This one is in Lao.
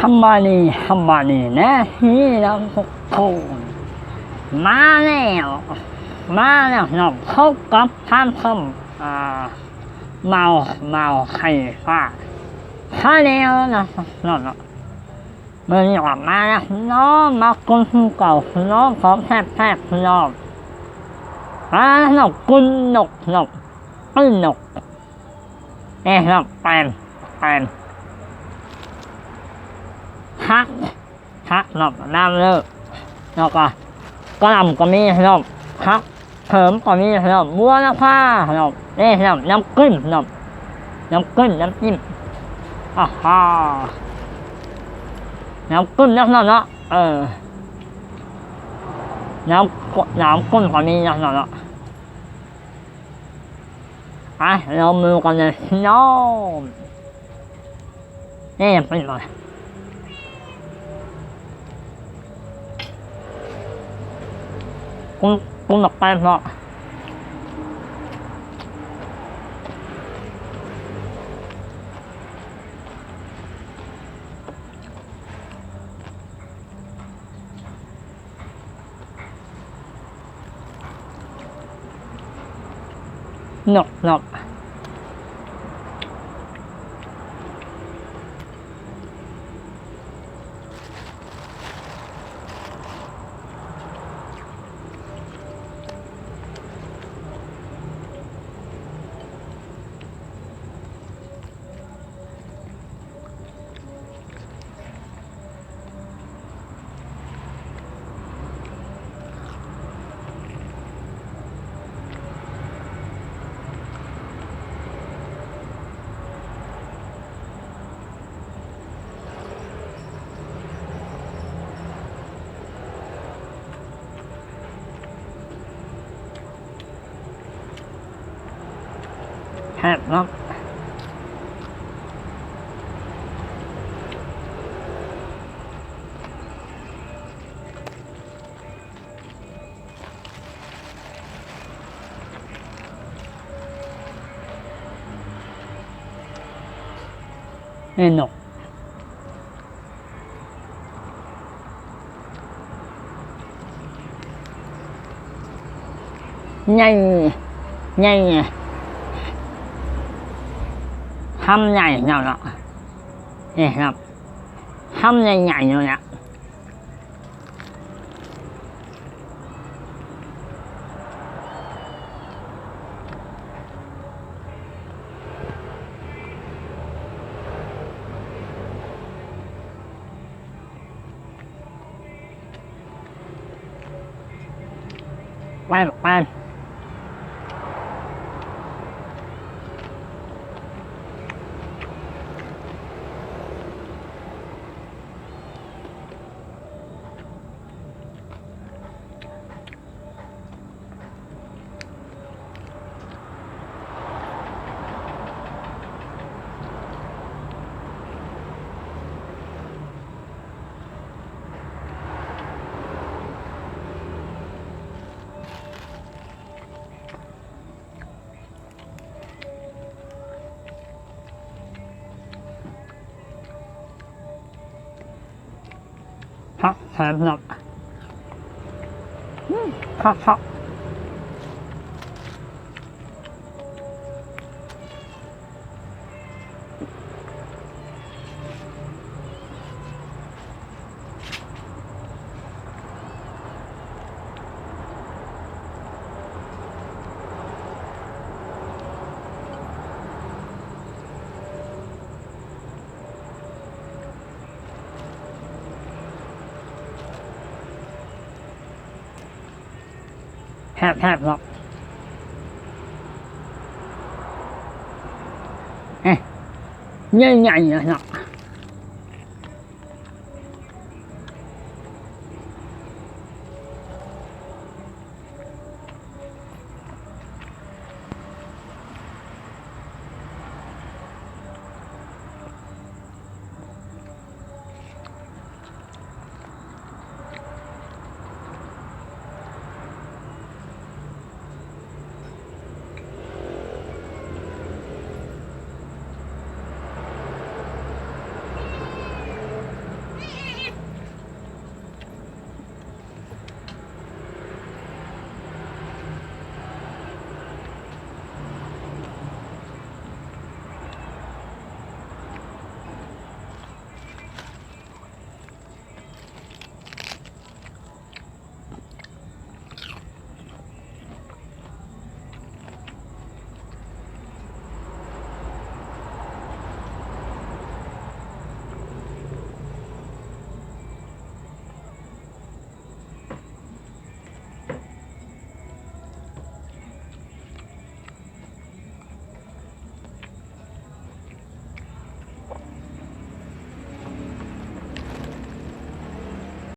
ສະບາຍດີ ສະບາຍດີແນ່ພີ່ນ້ອງທຸກຄົນ ມາແລ້ວ ມາແລ້ວເນາະ ພົບກັບທ່ານເພິ່ນ ອ່າ ເມົາ ເມົາໄຂ່ຟ້າ ຊາແນວເນາະ ເນາະ ເນາະ ມື້ນີ້ອອກມາແລ້ວເນາະ ມາກິນຄືເກົ່າເນາະ ຂອງແຊບໆ ເນາະ ອ່າ ເນາະ ກິນນົກເນາະ ກິນນົກ ນີ້ເນາະ ແປງ ແປງ ຜັກ ຜັກເນາະ ນຳເລີຍ ແລ້ວກໍກະຫຼ່ຳກໍມີເນາະ ຜັກເຂີມກໍມີເນາະ ບົວລະພາເນາະ ນີ້ເນາະ ນ້ຳກິ້ມເນາະ ນ້ຳກິ້ມ ນ້ຳຈິ້ມ ອາຫາ ນ້ຳກິ້ມເນາະ ເນາະ ເອີ ນ້ຳ ນ້ຳກິ້ມກໍມີເນາະ ເນາະ ໄປ ລອງມືກັນເລີຍເນາະ ນີ້ເປັນບໍ່ ກຸ້ງ ກຸ້ງໝາກແປງເນາະ ນົກ ນົກ ແຊບເນາະ ແມ່ນເນາະ. ໃຫຍ່ ໃຫຍ່ ຄຳໃຫຍ່ເນາະ ເນາະ ນີ້ເນາະ ຄຳໃຫຍ່ໆ ເນາະ. ໄປ ໄປ. ຄັກແຊບເນາະ ອືມ ຄັກໆ. ແຊບໆ ເນາະ ເອີ ໃຫຍ່ໆ ເນາະ.